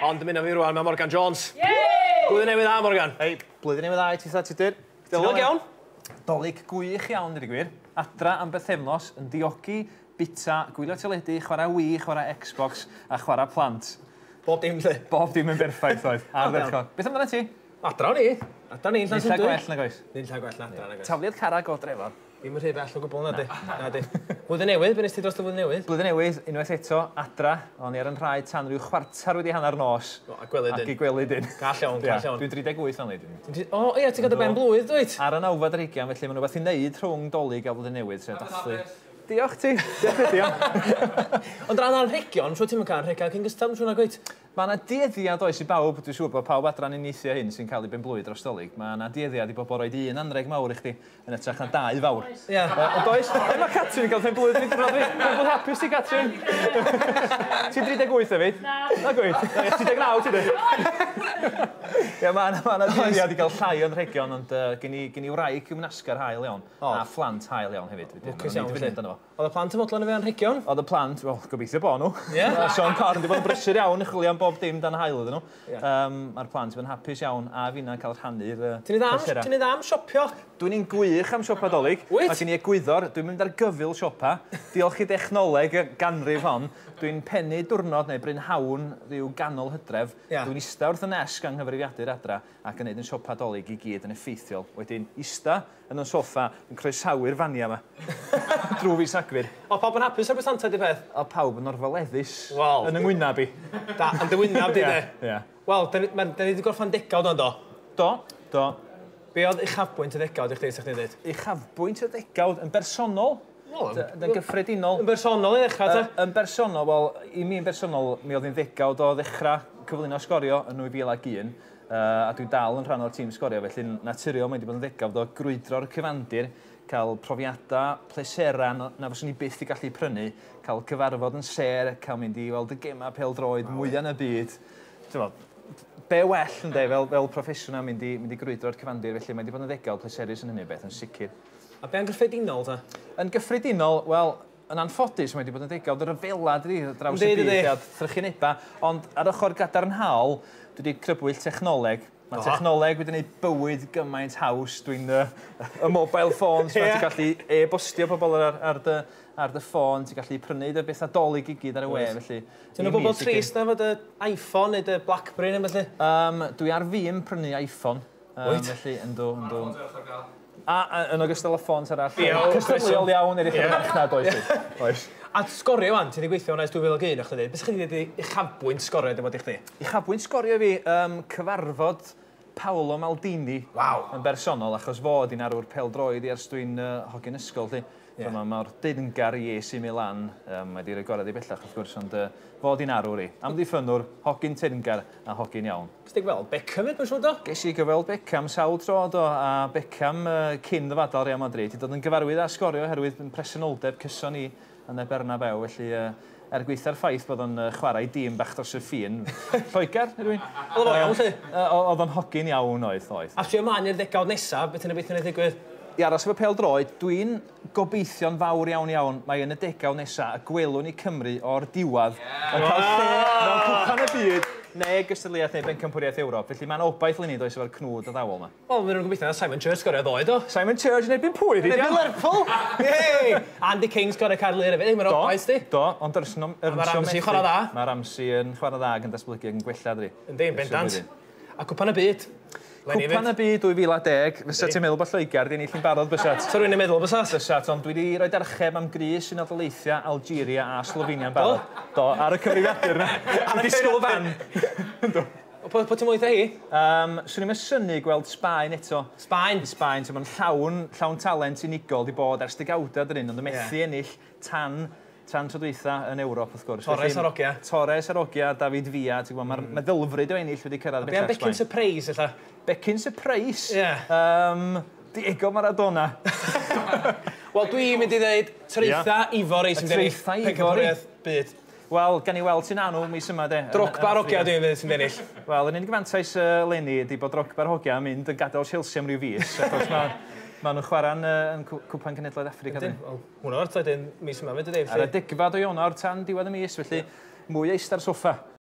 Ond ymuno fi rwan, mae Morgan Jones. Blwyddyn newydd dda, Morgan. Hei, blwyddyn newydd dda i ti, Tudur. Dolig iawn. Dolig gwych iawn, dweud y gwir. Adra am bythefnos yn diogi, bita, gwylio teledu, chwarae Wii, chwarae Xbox a chwarae plant. Bob dim, lle. Bob dim yn berffaith oedd. Ardderchog. Beth amdano ti? Adra o'n i. Adra ni, Llan Lla gwell nag oes? Ni'n lla gwell na adra, nag oes. Tafliad carag o Drefor. Ddim yn rhy bell o gwbl, na di. Na di. Blwyddyn newydd, be nes ti dros y flwyddyn newydd? Blwyddyn newydd, unwaith eto, adra. O'n i ar yn rhaid tan rhyw 9:45 nos. O, a gwely dyn. Ac i gwely dyn. Call iawn, call iawn. Dwi'n 38 o'n i. O, ie, ti'n gael dy ben blwydd, dwyt? Ar y 29, felly mae'n rhywbeth i wneud rhwng Dolig a Blwyddyn Newydd, sef dathlu. Diolch ti. Diolch ti. Ond ran anrhegion, siŵr ti'm yn cael anrhegion cyn gystal, siŵr nag wyt? Mae yna dueddiad oes i bawb, dwi'n siŵr bod pawb adran uniaethu hyn sy'n cael ei ben-blwydd dros Dolig. Mae yna dueddiad i bobl roed un anrheg mawr i chdi yn hytrach na dau fawr. Ie. Ond oes? Mae Catrin yn cael pen-blwydd yn ei diwrnod fi. Pen-blwydd hapus ti, Catrin. Ti'n 38 hefyd? Na. Na gwyt? 39 ti dweud? Ie, mae yna dueddiad i gael llai o anrhegion, ond gen i wraig gymnasgar hael iawn, a phlant hael iawn hefyd. Lwcus iawn, felly. Oedd y plant yn fodlon efo anrhegion? Oedd y plant, wel, gobeithio bo nhw. Ie. Siôn Corn wedi bod yn brysur iawn i chwilio am bob dim dan haul iddyn nhw. Yeah. Mae'r plant yn hapus iawn a finna'n cael rhannu'r Ti'n ei dda am siopio? Dwi'n un gwych am siopa Dolig. Wyt? Mae gen i egwyddor, dwi'n mynd ar gyfyl siopa. Diolch i dechnoleg y ganrif hon, dwi'n pennu diwrnod neu brynhawn rhyw ganol hydref. Yeah. Dwi'n ista wrth y nesg yng nghyfrifiadur adra ac yn neud yn siopa Dolig i gyd yn effeithiol. Wedyn ista yn y soffa yn croesawu'r fania yma. Drwy fis Rhagfyr. O, pawb yn hapus ar beth di peth? O, pawb yn orfoleddus. Wel. Yn yng ngwyneb i. Da, yn dy wyneb di, de. Ie. Wel, da ni wedi gorffan degawd o'n do? Do, do. Be oedd uchafbwynt y degawd i chdi, sa chdi'n dweud? Uchafbwynt y degawd yn bersonol? Wel, yn gyffredinol. Yn bersonol i ddechrau, ta? Yn bersonol, wel, i mi yn bersonol, mi oedd hi'n ddegawd o ddechrau cyflwyno Sgorio yn 2001. A dwi'n dal yn rhan o'r tîm Sgorio, felly'n naturiol mae wedi bod yn ddegawd o grwydro'r cyfandir, cael profiadau, pleserau na fyswn i byth i gallu prynu, cael cyfarfod yn sêr, cael mynd i weld y gemau pêl-droed mwyaf yn y byd. Be well, ynddo, fel proffesiwn am mynd i grwydro'r cyfandir, felly mae wedi bod yn ddegawd pleserus yn hynny beth, yn sicr. A be yn gyffredinol, ta? Yn gyffredinol, wel, yn anffodus, mae wedi bod yn ddegawd o ryfela, dydi, draws y byd, a thrychinebau, ond ar ochr gadarnhaol, dwi wedi crybwyll technoleg. Mae technoleg wedi gwneud bywyd gymaint haws. Dwi'n y mobile phones, yeah. Ti'n gallu e-bostio pobl ar dy ffôn, ti'n gallu prynu dy bethau Dolig i gyd ar y we, felly. Ti'n nhw bobl trist na fod y iPhone neu dy Blackberry neu felly? Dwi ar fin prynu iPhone. Wyt? Felly, yndw, yndw. A yn ogystal â ffôns arall. Cystadleuol iawn eraill ar y farchnad, oes. Oes. A Sgorio wan, ti wedi gweithio hwnna ers 2001, o'ch ti dweud. Beth chi wedi dweud uchafbwynt Sgorio dy fod i chdi? Uchafbwynt Sgorio fi, cyfarfod Paolo Maldini. Waw! Yn bersonol, achos fod i'n arwr pêl-droed i ers dwi'n hogyn ysgol, lly. Yeah. Mae'r deyrngar i AC Milan, mae wedi rhoi gorau i bellach, wrth gwrs, ond fod i'n arwr i. Amddiffynnwr, hogyn teyrngar a hogyn iawn. Ges ti gweld Beckham, mae'n siŵr do? Ges i gyfweld Beckham sawl tro, do, a Beckham cyn ddyfadol Real Madrid, i dod yn gyfarwydd â Sgorio oherwydd yn presenoldeb cyson i yn y Bernabeu, felly er gwaetha'r ffaith bod o'n chwarae dîm bach dros y ffin. Lloegr, rhywun? Oedd o'n iawn, lly? Oedd o'n hogyn iawn, oedd, oedd. A trio ymlaen i'r ddegawd nesaf, beth yn y beth yn ei ddigwydd? I aros efo pêl-droed, dwi'n gobeithio'n fawr iawn iawn mae yn y degawd nesaf y gwelwn i Cymru o'r diwedd yn cael lle mewn cwpan y byd neu gystadleuaeth neu bencampwriaeth Ewrop. Felly mae'n obaith leni does efo'r cnwd addawol yma. Wel, maen nhw'n gobeithio na Simon Church sgorio ddoe, do? Simon Church yn erbyn pwy, Yn erbyn Lerpwl! Yey! Andy King sgorio Caerlŷr hefyd, mae'n obaith, di? Do, ond Mae Ramsey chwarae dda. Mae Ramsey yn chwarae dda ac yn datblygu ac yn gwella, dydi. Yndi, yn bendant. A Cwpan y Byd. Cwpan y Byd 2010, fysa ti'n meddwl bod Lloegr di ennill yn barod, bysat? Sa rhywun yn meddwl, bysat? Bysat, ond dwi wedi rhoi darcheb am Grys, Unol Daleithiau, Algeria a Slovenia yn barod. Do, ar y cyfrifiadur yna. Ar y disgwyl fan. Po ti'n mwy hi? Swn i'm yn synnu gweld Sbaen eto. Sbaen? Sbaen, ti'n bod llawn talent unigol di bod ers degawdau dyn nhw, ond yn methu ennill tan tro dwytha yn Ewrop, wrth gwrs. Torres a Rogia. Torres a Rogia, David Villa, ti'n gwybod, mae'r meddylfryd o ennill wedi cyrraedd bellach Sbaen. Be am becyn surprise, ella? Becyn surprise? Ie. Diego Maradona. Wel, dwi'n mynd i ddweud traetha Ivory sy'n ennill pencampwriaeth byd. Wel, gan i weld sy'n anw mis yma, de. Drogba Rogia dwi'n mynd sy'n ennill. Wel, yn unig fantais leni ydy bod Drogba Rogia yn mynd yn gadael Chelsea am ryw fis, achos mae nhw'n chwarae'n yn Cwpan Cenhedloedd Affrica. Ydyn, wel, hwnna o'r tydyn mis yma, fyd ydy. Ar y 10 o Ionawr tan diwedd y mis, felly mwy o eistedd ar soffa.